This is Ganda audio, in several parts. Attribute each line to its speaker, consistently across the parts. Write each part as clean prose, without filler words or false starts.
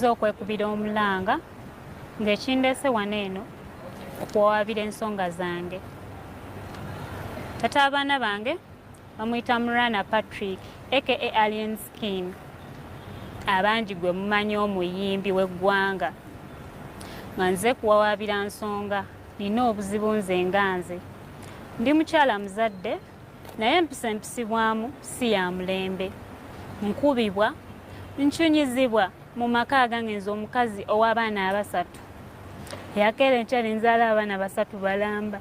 Speaker 1: Nzize okwekubira omulanga ng'ekindeese wano eno okuwawaabira ensonga zange. Tata abaana bange bamuyita Murana Patrick aka Alien Skin, abangi gwe mumanyi omuyimbi w'eggwanga, nga nze kuwawaabira nsonga. Nina obuzibu nze nga nze ndi mukyala muzadde, naye empisa empisibwamu si ya mulembe. Nkubibwa, ncunyizibwa mu maka agange nze omukazi ow'abaana abasatu. Yakeera enkya ne nzaala abaana basatu balamba.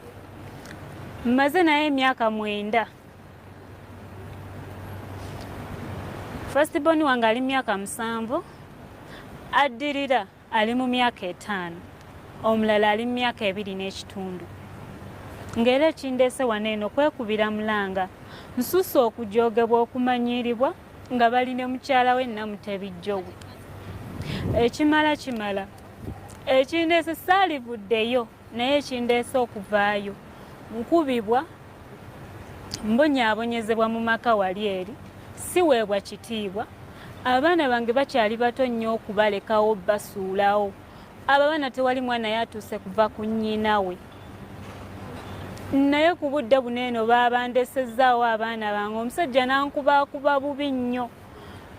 Speaker 1: Mmaze naye emyaka 9. First born wange ali myaka 7, addirira ali mu myaka 5, omulala ali mu myaka 2 n'ekitundu. Ng'era ekindeese wano eno kwekubira mulanga. Nsusse okujoogebwa, okumanyiiribwa nga bali ne mukyala we Namutebi Jowi. Ekimala kimala. Ekindeese saalivuddeyo, naye ekindeese okuvaayo, nkubibwa, mbonyaabonyezebwa mu maka wali eri, siweebwa kitiibwa. Abaana bange bakyali bato nnyo okubalekawo basuulawo. Abo abaana tewali mwana yatuuse kuva ku nnyina we, naye ku budde buno eno baabandesezaawo abaana bange. Omusajja n'ankubakuba bubi nnyo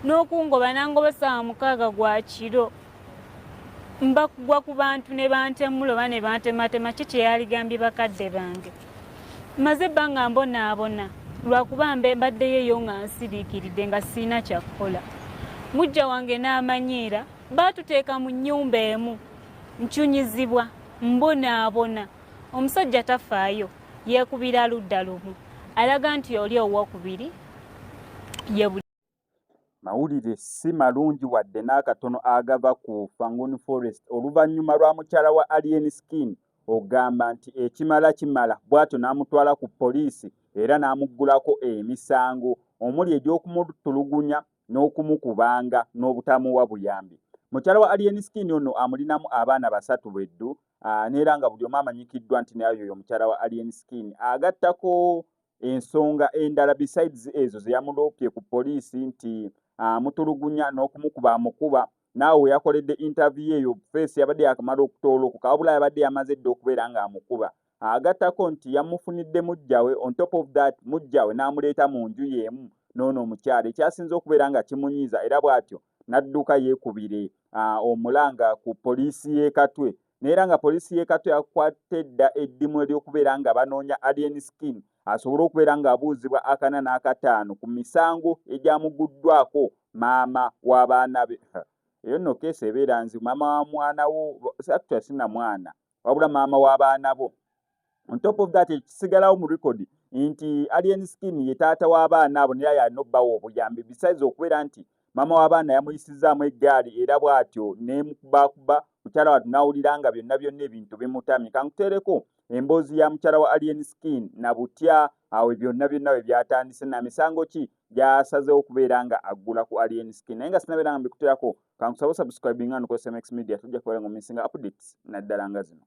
Speaker 1: n'okungoba, n'angoba ssaawa 6 gwa kiro. Mbakugwa ku bantu ne bantemula oba ne bantematema. Ki kye yaligambye bakadde bange? Maze ebbanga mbonaabona lwakuba mbe mbaddeyo eyo nga nsiriikiridde, nga siina kyakukola. Mujja wange n'amanyiira, baatuteeka mu nnyumba emu, ncunyizibwa, mbonaabona. Omusajja tafaayo, yeekubira ludda lumu, alaga nti oli owokubiri ye buli.
Speaker 2: Mawulire si malungi wadde n'akatono agava ku Fangone Forest oluvannyuma lwa mukyala wa Alien Skin ogamba nti ekimala kimala, bw'atyo n'amutwala ku poliisi era n'amuggulako emisango omuli egy'okumutulugunya n'okumukubanga n'obutamuwa buyambi. Mukyala wa Alien Skin ono amulinamu abaana basatu bweddu, neera nga buli omu amanyikiddwa nti naye oyo mukyala wa Alien Skin. Agattako ensonga endala besides ezo ze yamuloopye ku poliisi nti amutulugunya n'okumukuba amukuba. Naawe we yakoledde interview eyo, face yabadde yakamala okutoolokoka, wabula yabadde yamaze dda okubeera ng'amukuba. Agattako nti yamufunidde muggyawe. On top of that, muggyawe n'amuleeta mu nju y'emu n'ono omukyala, ekyasinze okubeera nga kimunyiiza, era bw'atyo n'adduka yeekubire omulanga ku poliisi y'e Katwe. Naye nga poliisi y'e Katwe yakwata edda eddimu ery'okubeera nga banoonya Alien Skin asobole okubeera ng'abuuzibwa akana n'akataano ku misango egyamuguddwako maama w'abaana be. Eyo nno case ebeera nzibu. Maama wa mwana wo, actually sina mwana, wabula maama w'abaana bo. On top of that, ekisigalawo mu record nti Alien Skin ye taata w'abaana abo, naye alina obbawa obuyambi, besides okubeera nti maama w'abaana yamuyisizaamu eggaali, era bw'atyo nemukubakuba mukyala wattu n'awulira nga byonna byonna ebintu bimutamye. Kankuteereko emboozi ya mukyala wa Alien Skin na butya awo byonna byonna bwe byatandise, na misango ki gy'asazeewo okubeera nga aggula ku Alien Skin. Naye nga sinabeera nga mbikuteerako, kankusaba osubscribinga nokozesa MX Media, tujja kubeera nga omissinga updates naddala nga zino.